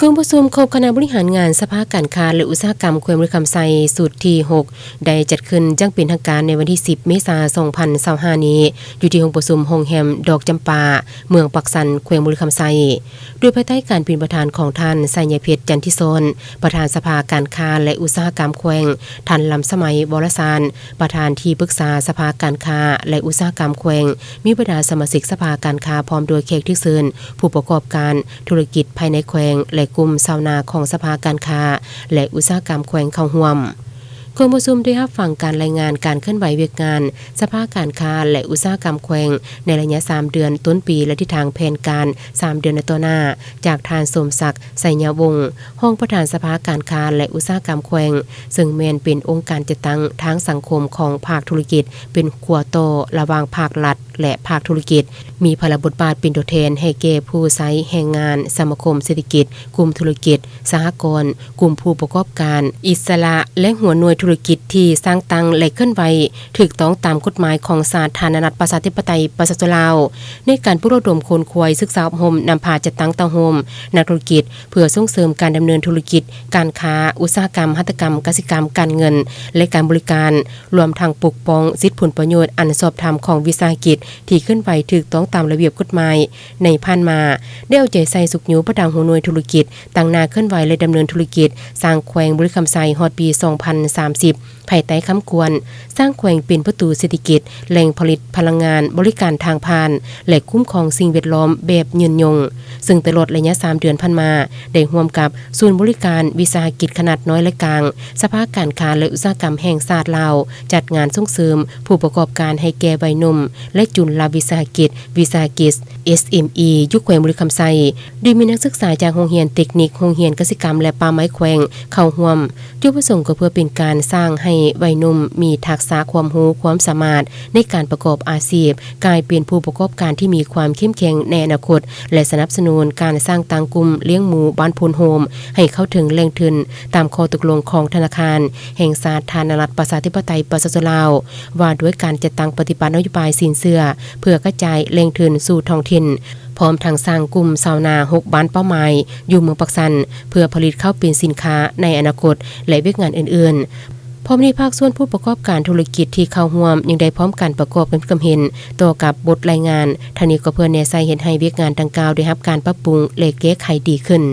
ກອງປະຊຸມຄົບຄະນະບໍລິຫານງານສະພາການຄ້າ ແລະ ອຸດສາຫະກຳແຂວງບໍລິຄຳໄຊ ຊຸດທີຫົກ ໄດ້ຈັດຂຶ້ນຢ່າງເປັນທາງການໃນວັນທີສິບ ເມສາ ສອງພັນຊາວຫ້ານີ້ ຢູ່ທີ່ຫ້ອງປະຊຸມໂຮງແຮມດອກຈຳປາ ເມືອງປາກຊັນ ແຂວງບໍລິຄຳໄຊ ໂດຍພາຍໃຕ້ການເປັນປະທານຂອງທ່ານ ໄຊຍະເພັດ ຈັນທິສອນ ປະທານສະພາການຄ້າ ແລະ ອຸດສາຫະກຳແຂວງ, ທ່ານ ລຳສະໄໝ ວໍລະຊານ ປະທານທີ່ປຶກສາສະພາການຄ້າ ແລະ ອຸດສາຫະກຳແຂວງ, ມີບັນດາສະມາຊິກສະພາການຄ້າ ພ້ອມດ້ວຍແຂກຖືກເຊີນ, ຜູ້ປະກອບການທຸລະກິດພາຍໃນແຂວງ ແລະ ກຸ່ມຊາວນາຂອງສະພາການຄ້າ ແລະ ອຸດສາຫະກຳແຂວງເຂົ້າຮ່ວມ. ກອງປະຊຸມໄດ້ຮັບຟັງການລາຍງານການເຄື່ອນໄຫວວຽກງານສະພາການຄ້າ ແລະ ອຸດສາຫະກຳແຂວງ ໃນໄລຍະສາມເດືອນຕົ້ນປີ ແລະ ທິດທາງແຜນການສາມເດືອນໃນຕໍ່ໜ້າ ຈາກທ່ານ ສົມສັກ ໄຊຍະວົງ ຮອງປະທານສະພາການຄ້າ ແລະ ອຸດສາຫະກຳແຂວງ, ເຊິ່ງແມ່ນເປັນອົງການຈັດຕັ້ງທາງສັງຄົມຂອງພາກທຸລະກິດ, ເປັນຂົວຕໍ່ລະຫວ່າງພາກລັດ ແລະ ພາກທຸລະກິດ, ມີພາລະບົດບາດເປັນຕົວແທນໃຫ້ແກ່ຜູ້ໃຊ້ແຮງງານ, ສະມາຄົມເສດຖະກິດ, ກຸ່ມທຸລະກິດ, ສະຫະກອນ, ກຸ່ມຜູ້ປະກອບການອິດສະຫຼະ ແລະ ຫົວໜ່ວຍທຸລະກິດທີ່ສ້າງຕັ້ງ ແລະ ເຄື່ອນໄຫວຖືກຕ້ອງຕາມກົດໝາຍຂອງສາທາລະນະລັດ ປະຊາທິປະໄຕ ປະຊາຊົນລາວ ໃນການປຸກລະດົມຂົນຂວາຍ, ສຶກສາອົບຮົມ, ນຳພາຈັດຕັ້ງເຕົ້າໂຮມນັກທຸລະກິດ ເພື່ອສົ່ງເສີມການດຳເນີນທຸລະກິດ, ການຄ້າ, ອຸດສາຫະກຳ, ຫັດຖະກຳ, ກະສິກຳ, ການເງິນ ແລະ ການບໍລິການ, ລວມທັງປົກປ້ອງສິດຜົນປະໂຫຍດອັນຊອບທຳຂອງວິສາຫະກິດທີ່ເຄື່ອນໄຫວຖືກຕ້ອງຕາມລະບຽບກົດໝາຍ. ໃນຜ່ານມາ ໄດ້ເອົາໃຈໃສ່ຊຸກຍູ້ບັນດາຫົວໜ່ວຍທຸລະກິດ, ຕັ້ງໜ້າເຄື່ອນໄຫວ ແລະ ດຳເນີນທຸລະກິດ, ສ້າງແຂວງບໍລິຄຳໄຊຮອດປີສອງພັນສາມສິບ ພາຍໃຕ້ຄຳຂວັນ ສ້າງແຂວງເປັນປະຕູເສດຖະກິດ, ແຫຼ່ງຜະລິດພະລັງງານ, ບໍລິການທາງຜ່ານ ແລະ ຄຸ້ມຄອງສິ່ງແວດລ້ອມແບບຍືນຍົງ, ເຊິ່ງຕະຫຼອດໄລຍະສາມເດືອນຜ່ານມາ ໄດ້ຮ່ວມກັບສູນບໍລິການວິສາຫະກິດຂະໜາດນ້ອຍ ແລະ ກາງ, ສະພາການຄ້າ ແລະ ອຸດສາຫະກຳແຫ່ງຊາດລາວ ຈັດງານສົ່ງເສີມຜູ້ປະກອບການໃຫ້ແກ່ໄວໜຸ່ມ ແລະ ຈຸນລະວິສາຫະກິດ, ວິສາຫະກິດ ເອສເອັມອີ ຢູ່ແຂວງບໍລິຄຳໄຊ ໂດຍມີນັກສຶກສາຈາກໂຮງຮຽນເຕັກນິກ, ໂຮງຮຽນກະສິກຳ ແລະ ປ່າໄມ້ແຂວງເຂົ້າຮ່ວມ. ຈຸດປະສົງກໍເພື່ອເປັນການສ້າງໃຫ້ໄວໜຸ່ມມີທັກສະຄວາມຮູ້ຄວາມສາມາດໃນການປະກອບອາຊີບ, ກາຍເປັນຜູ້ປະກອບການທີ່ມີຄວາມເຂັ້ມແຂງໃນອະນາຄົດ ແລະ ສະໜັບສະໜູນການສ້າງຕັ້ງກຸ່ມລ້ຽງໝູບ້ານໂພນໂຮມ ໃຫ້ເຂົ້າເຖິງແຫຼ່ງທຶນຕາມຂໍ້ຕົກລົງຂອງທະນາຄານແຫ່ງສາທາລະນະລັດ ປະຊາທິປະໄຕ ປະຊາຊົນລາວ ວ່າດ້ວຍການຈັດຕັ້ງປະຕິບັດນະໂຍບາຍສິນເຊື່ອ ເພື່ອກະຈາຍແຫຼ່ງທຶນສູ່ທ້ອງຖິ່ນ, ພ້ອມທັງສ້າງກຸ່ມຊາວນາຫົກບ້ານເປົ້າໝາຍຢູ່ເມືອງປາກຊັນ ເພື່ອຜະລິດເຂົ້າເປັນສິນຄ້າໃນອະນາຄົດ ແລະ ວຽກງານອື່ນໆ. ພ້ອມນີ້ ພາກສ່ວນຜູ້ປະກອບການທຸລະກິດທີ່ເຂົ້າຮ່ວມຍັງໄດ້ພ້ອມກັນປະກອບຄຳຄິດຄຳເຫັນຕໍ່ກັບບົດລາຍງານ, ທັງນີ້ກໍເພື່ອແນໃສ່ເຮັດໃຫ້ວຽກງານດັ່ງກ່າວໄດ້ຮັບການປັບປຸງ ແລະ ແກ້ໄຂດີຂຶ້ນ.